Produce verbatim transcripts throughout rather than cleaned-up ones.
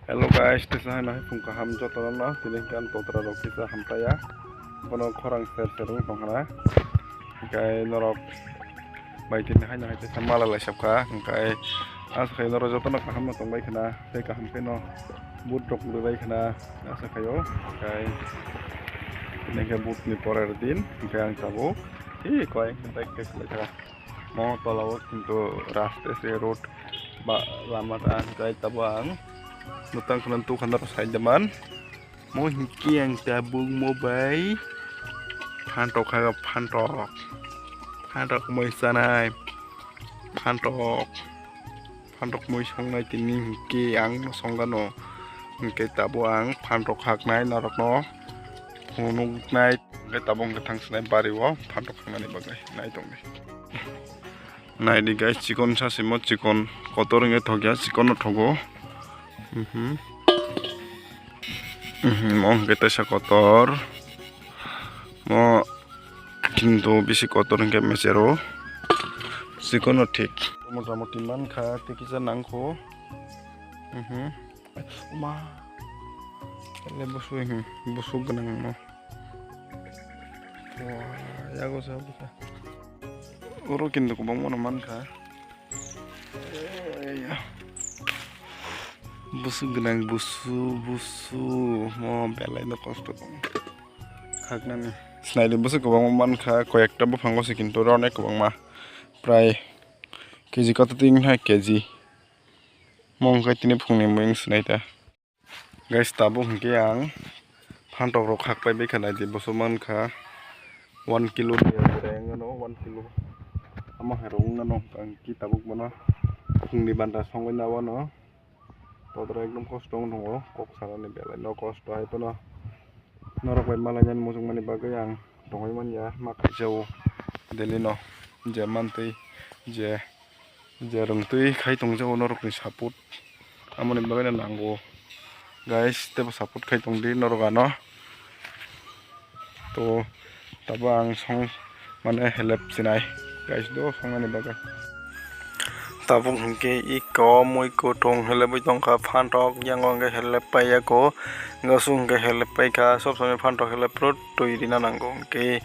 Hello guys, tesa hai nahai phung kaham jotono no, tini hwnkhe ang totra rok kisa hamtaya, bono khorang ser ser wng tong khna, hwnkhe norok bai tini hai nahai tesa mala lai sap kha, hwnkhe asa khai norok jotono kaham no tong bai khna, tei kaham khe no boot rok kwrwi bai khna asa khaio, hwnkhe tini hwnkhe boot ni porer din, hwnkhe ang tabuk, ee, koi hwnkhe bike tei khlai kha. Mo tola o kintu rasta se road ba lama ta hwnkhe tabuk ang mwtang khna tukha norok side man. Mo hwnkhe ang tabuk mo bai phantok kha phantok. Phantok mui sanai. Phantok. Phantok mui songnai tini hwnkhe ang no songano. Hwnkhe tabuk ang phantok haknai norokno phunuknai. Hwnkhe tabuk hwnkhe thang sinai bari o phantok haknani bagwi nai tongdi. Naidi guys, chikon sasimo chikon kotor wngwi thokya, chikon no thogo. Mhm. Mhm, mo hwnkhe teisa kotor. Mo kintu bisi kotor hwnkhe mechero. Chikon no thik. Mota moti mankha, tei kisa nangkho. Mhm. Ma. Ele busu, mhm, busu gwnang mo. Wah, yago sa busa. Oro kintu kwbangma no mankha. Eya. Busu gwnang, busu, busu. Mo belai no kosto tong. Khaknani. Sinaidi busu kwbangma mankha, koyekta buphango se kintu oro onek kwbangma. Prai K G koto twi wngkha K G. Mo wngkha tini phungni mui wng sinai ta. Guys, tabuk hwnkhe ang phantok rok khak pai bai kha, naidi bosok mankha one kilo ni reng ano one kilo. Amo hai rok wng nano ang ki tabuk bono phungni banda songwi na wano. Todoro ekdom kosto wng tongo, kok sanani belai no kosto hai phano. Norok bai malainani muchungmani bagwi ang tongwi manya ma kaisa o daily no je mantwi je je rwngtwi khai tongjago norokni support amoni bagwino nango guys, teibo support khai tongdi norok ano to tabo ang song mane helep sinai guys do songmani bagwi. Tabuk hwnkhe iko mui kutung helebwi tongkha phantok yango hwnkhe helep paiyako gasung hwnkhe helep paikha sob somoi phantok helep phuru twi rina nango hwnkhe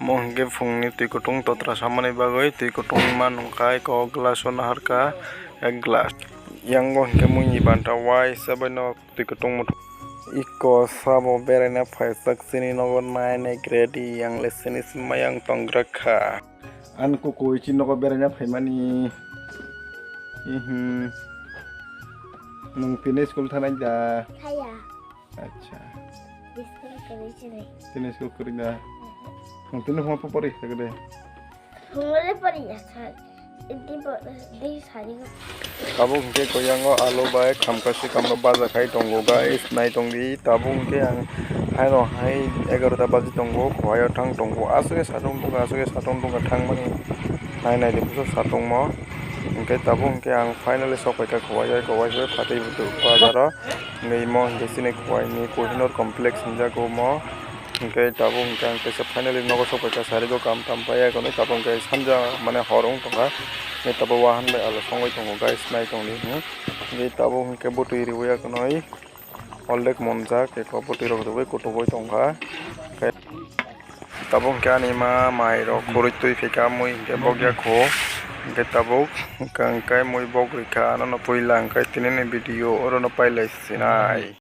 mo hwnkhe phungni twi kutung totra samani bagwi twi kutung ma nungkha iko glass o naharkha ek glass yango hwnkhe muini banta uaisa baino. Twi kutung muthung. Iko sabo beraina phaijak chini nogo nai nai gredi yang le chini si mayang tonggra kha. Ang kukui chini nogo beraina phaimani. Mhm. Nwng tini school thanai da? Thaya. Acha. School kwrwi chini. Tini school kwrwi da? Mhm. Nwng tini phone po pori kha de? Phone le pori ya sir. Tabuk hwnkhe koyango alu bai khamkha swkang no baja khai tongo guys, nai tongdi. Tabuk hwnkhe ang haino hai egarota baji tongo, khowaio thang tongo, aswk khe satung tongkha, aswk khe satung tongkha thangmani nai naidi buso satungmo. Hwnkhe tabuk hwnkhe ang finally sok paikha khowaio, khowaio phatwi bazaro. Hwnkhe imo hwnkhe chini khowaini Kohinoor complex hinjago omo. Hwnkhe tabuk hwnkhe ang kaisa finally nogo sok paikha, sari o kam tam paiya hwnwi tabuk hwnkhe sanja mane hor wng tongkha. Hwnkhe tabuk wahan bai alo songwi tongo guys, nai tongdi hwnkhe tabuk hwnkhe bwtwi riwi ya hwnwi oldek monjak eko bwtwi rok riwi kutukwui tongkha. Tabuk hwnkhe ani ma mai rok khurui twi phaikha mui hwnkhe bok ya kho hwnkhe tabuk hwnkhe mui bok rikha anono puila hwnkhe tinini video orono pailai sinai.